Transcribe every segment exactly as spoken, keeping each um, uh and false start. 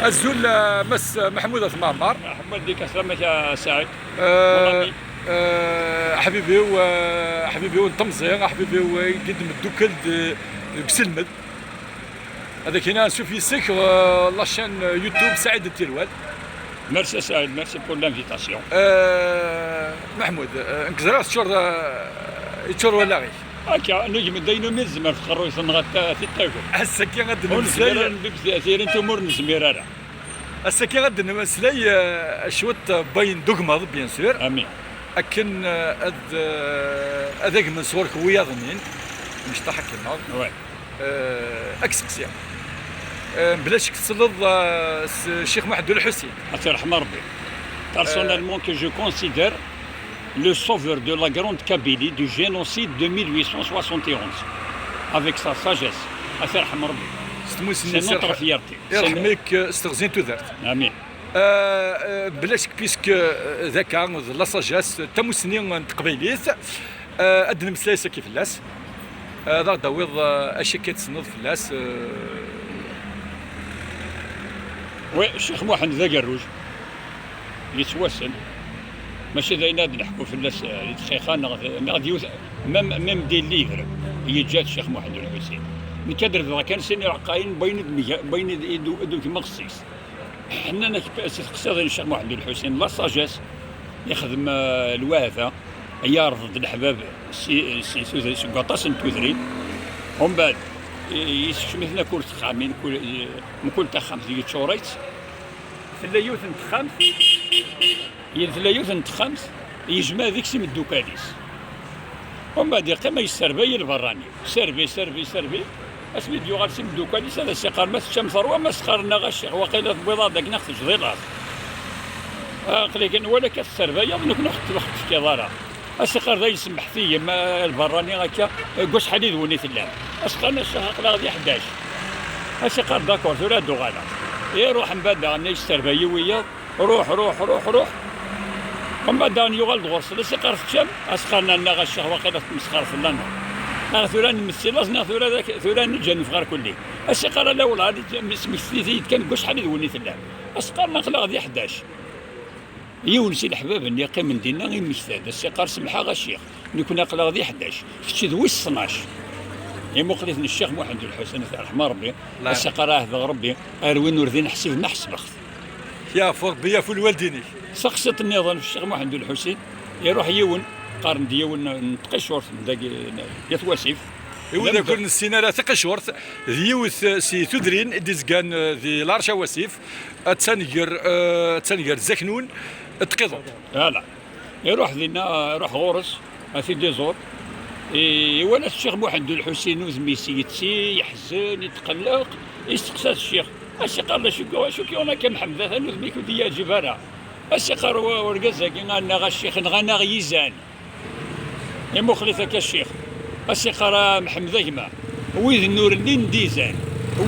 Azul, eh, Mass Meḥmud At Mɛemmer. Ḥemmud dik aslamek a Saɛid. Eh, Mon ami. Eh, aḥbib-iw, eh, aḥbib-iw n temẓi, aḥbib-iw, eh, i d-neddukel d-, deg uselmed. Ad ak-iniɣ ansuf yes-k, eh, la chaîne YouTube Saɛid Tilwal. Merci a Saɛid, merci pour l'invitation. Eh, Meḥmud, eh, nekk ẓriɣ teččur, eh, yeččur wallaɣ-ik. Akka, nugem d ayen umi tezmer tqerruyt-nneɣ ad ta-, ad t-id-tagem. Ass-agi ad Ur nezmir nemmeslay ara ad nbib ti-, tirin tum ur nezmir ara. Ass-agi ad d-nemmeslay, eh, cwiṭ n wayen d-tugmeḍ, bien sûr. Amin. Akken, eh, ad, eh, ad agmen sɣur-k wiyaḍ-nni, mecṭaḥ akken, neɣ? Ouais. Eh, ad k-seqsiɣ. Eh, mebla ccek tessneḍ, eh, s Ccix Muḥend Ulḥusin? Ad t-yerḥem Rebbi. Personnellement, que je considère le sauveur de la Grande Kabylie du génocide de mille huit cent soixante et onze, avec sa sagesse. Ad t-yerḥem Rebbi. S tmussni. C'est notre fierté. Irḥem-ik s teɣzi n tudert. Amin. Eh, eh, bla ccek, puisque, eh, d akka, d la sagesse, d tamussni n teqbaylit, eh, ad d-nemmeslay sakki fell-as. Eh, ad aɣ-d-tawiḍ, eh, acu akka tessneḍ fell-as, eh. Oui, Ccix Muḥend d agerruj. Yettwassen. Mačči d ayen ad neḥku fell-as, eh, di dqiqa neɣ d, neɣ d yiwet, même, même des livres yeǧǧa-t Ccix Muḥend Ulḥusin. Nekk ad refdeɣ kan sin iɛeqqayen n wayen i d-, n wayen i d-, i d-, i d-ugmeɣ seg-s. Ḥennan-ak si teqsiḍin n Ccix Muḥend Ulḥusin, la sagesse, ixdem, eh, lweɛda, yerḍ-d leḥbab si, si tudrin, seg waṭas n tudrin. Umbeɛd, i-, yessekcem-iten akk ur texxamin, kul, i-, mkul taxxamt yeččur-itt. Tella yiwet n texxamt, i-, tella yiwet n texxamt, yejmeɛ deg-s imeddukal-is. Umbeɛd yeqqim a yesserbay i lberrani. Serbi, serbi, serbi. Asmi d-yuɣal s imeddukal-is, ad as-iqqar: "Ma teččam terwa, ma s-qqaren-aɣ a ccix, waqila tewwiḍ-aɣ-d akken ad ɣ-teǧǧeḍ i laẓ. Aql-ik nwala akka tesserbayeḍ, nekni ur ɣ-tefkiḍ ara." A s-iqqar: "Da yessemmeḥ-iyi, ma lberrani akka, deg wacḥal i d win i tellam?" A s-qqaren: "A ccix, aql-aɣ di ḥdac." A s-iqqar: "D'accord, tura ad d-uɣaleɣ." Iruḥ mbeɛd daɣen a yesserbay i wiyaḍ. Ruḥ, ruḥ, ruḥ, ruḥ. Umbeɛd daɣen yuɣal-d ɣur-s, la s-iqqar: "Teččam?" A s-qqaren: "Annaɣ a ccix, waqila tettmesxir fell-aneɣ. Neɣ tura nemmeslay laẓ, neɣ tura d ak-, tura neǧǧ ad nefɣ ar kulli." A s-iqqar: "Ala wellah, ad smektit-iyi-d kan deg wacḥal i d win i tellam." A s-qqaren: "Aql-aɣ di ḥdac." Yiwen si leḥbab-nni yeqqimen dinna imekta-d, a s-iqqar: "Semḥeɣ a ccix, nekkni aql-aɣ di ḥdac, kečč d wis tnac." Imuqel-iten Ccix Muḥend Ulḥusin, ad t-yerḥem Rebbi, a s-iqqar: "Ɛehdeɣ Rebbi, ar win ur d-ineḥsib ma ḥesbeɣ-t." Yeɛfu Rebbi, yeɛfu lwaldin-ik. Taqsiṭ nniḍen f Ccix Muḥend Ulḥusin, iruḥ yiwen, qqaren-d yiwen n tqicurt n dagi, n At Wasif. I widak ur nessin ara, taqicurt d yiwet si tudrin i d-izgan, eh, di larca Wasif, attan gar, eh, attan gar Zaknun d Tqiḍunt. Voilà. Iruḥ dinna, iruḥ ɣur-s, a t-id-iẓur. I-, iwala-t Ccix Muḥend Ulḥusin, udem-is yetti, yeḥzen, yetqelleq, yesteqsa-t ccix. A s-iqqar: "D acu, acu k-yuɣen akka, Mḥemmed? Atan udem-ik ur d-yeɛǧib ara." A s-iqqar wa-, urgaz-agi: "Annaɣ a ccix, nɣan-aɣ yizan." Imuqel-it akka ccix. A s-iqqar: "A Mḥemmed a gma, wid n ur llin d izan,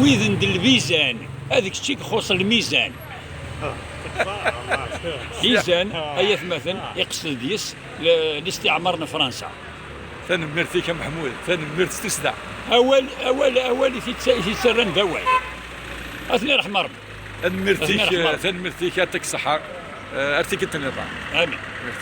wid n d lbizan, ad kečč i ixuṣ lmizan." Izan, ay atmaten, iqsed deg-s l-, listiɛmar n Fransa. Tanemmirt-ik a Meḥmud, tanemmirt s tussda. Awal, awal, awal i t-itta-, i t-ittarran d awal. Ad ten-irḥem Rebbi. Tanemmirt-ik, ad ten-irḥem Rebbi. Tanemmirt-ik, yeɛṭik ṣṣeḥḥa. Eh, ar tikkelt nniḍen. Amin. Merci.